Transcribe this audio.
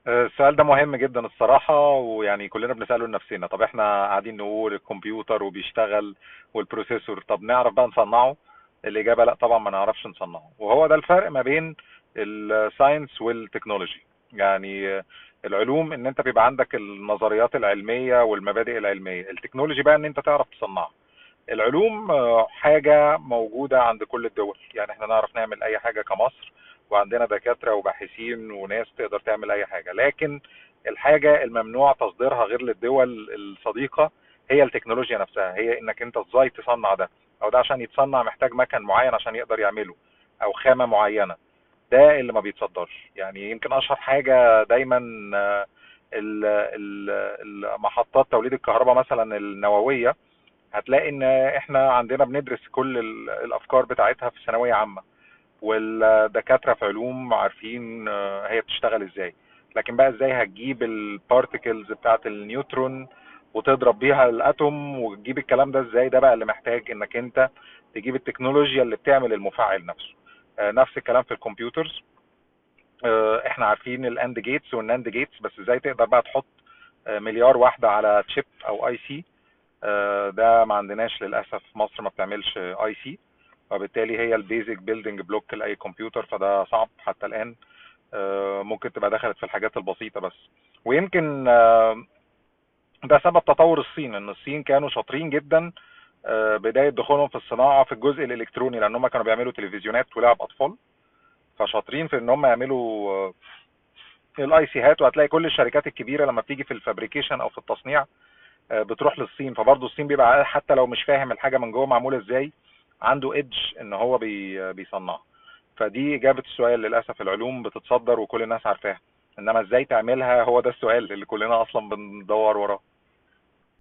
السؤال ده مهم جدا الصراحة، ويعني كلنا بنسأله لنفسنا. طب احنا قاعدين نقول الكمبيوتر وبيشتغل وال processor، طب نعرف بقى نصنعه؟ الإجابة لا طبعا، ما نعرفش نصنعه. وهو ده الفرق ما بين الساينس والتكنولوجي. يعني العلوم ان انت بيبقى عندك النظريات العلمية والمبادئ العلمية، ال technology بقى ان انت تعرف تصنعها. العلوم حاجة موجودة عند كل الدول، يعني احنا نعرف نعمل اي حاجة كمصر، وعندنا دكاترة وباحثين وناس تقدر تعمل اي حاجة. لكن الحاجة الممنوع تصديرها غير للدول الصديقة هي التكنولوجيا نفسها، هي انك انت ازاي تصنع ده، او ده عشان يتصنع محتاج مكن معين عشان يقدر يعمله، او خامة معينة. ده اللي ما بيتصدرش. يعني يمكن اشهر حاجة دايما آه، محطات توليد الكهرباء مثلا النووية. هتلاقي ان احنا عندنا بندرس كل الافكار بتاعتها في ثانوية عامه، والدكاتره في علوم عارفين هي بتشتغل ازاي. لكن بقى ازاي هتجيب ال particles بتاعت النيوترون وتضرب بيها ال atom وتجيب الكلام ده ازاي، ده بقى اللي محتاج انك انت تجيب التكنولوجيا اللي بتعمل المفاعل نفسه. نفس الكلام في ال computers. احنا عارفين الاند جيتس والناند جيتس، بس ازاي تقدر بقى تحط مليار واحدة على chip او اي سي؟ ده ما عندناش للاسف، مصر ما بتعملش اي سي، فبالتالي هي ال basic building block لاي كمبيوتر، فده صعب حتى الان. ممكن تبقى دخلت في الحاجات البسيطة بس. ويمكن ده سبب تطور الصين، ان الصين كانوا شاطرين جدا بداية دخولهم في الصناعة في الجزء الالكتروني، لان هم كانوا بيعملوا تلفزيونات ولعب اطفال، فشاطرين في ان هم يعملوا ال IC هات. وهتلاقي كل الشركات الكبيرة لما بتيجي في ال fabrication او في التصنيع بتروح للصين. فبرضه الصين بيبقى حتى لو مش فاهم الحاجة من جوه معمولة ازاي، عنده edge ان هو بيصنعها. فدي اجابه السؤال، للاسف العلوم بتتصدر وكل الناس عارفاها، انما ازاي تعملها هو ده السؤال اللي كلنا اصلا بندور وراه.